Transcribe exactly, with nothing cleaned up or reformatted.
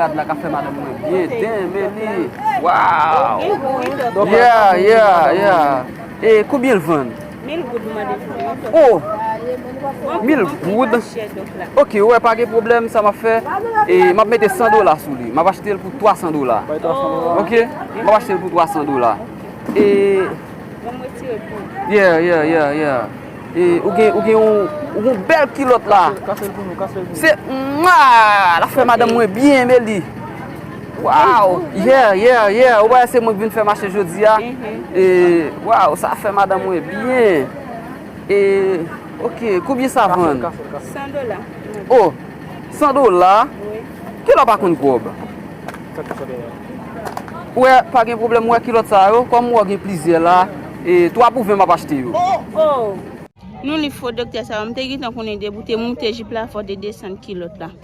Rad la ka fè madanm mwen byen, damn, Meli. Wow. Yeah, yeah, yeah. E konbyen l vann? Mil goud m mande pou li. Oh! Mil goud? Ok, ou wè, pa gen pwoblèm, sa m ap fè, e m ap mete san dola sou li. M ap achte l pou twa san dola. Ok? M ap achte l pou twa san dola. E Yeah, yeah, yeah, yeah. E ou gen, ou gen yon, ou gen yon bèl kilòt la. Kase l pou nou, kase l pou nou. Se, mwa, l ap fè madanm mwen byen, Meli. Wow. Yeah, yeah, yeah. Ou wè, se mwen k vin fè mache jodi a. E wow, sa fè madanm mwen byen. E, ok, konbyen sa vann? San dola. Oh, san dola? Kilè w pa konn kòb? Ou wè, pa gen pwoblèm, ou wè kilòt sa yo, kòm ou wè gen plizyè la, e twa pou ven m ap achte yo. Oh! Nou li fo doktè sa yo, m te gentan konnen depi w te moute jip la, fò w te desann kilòt la.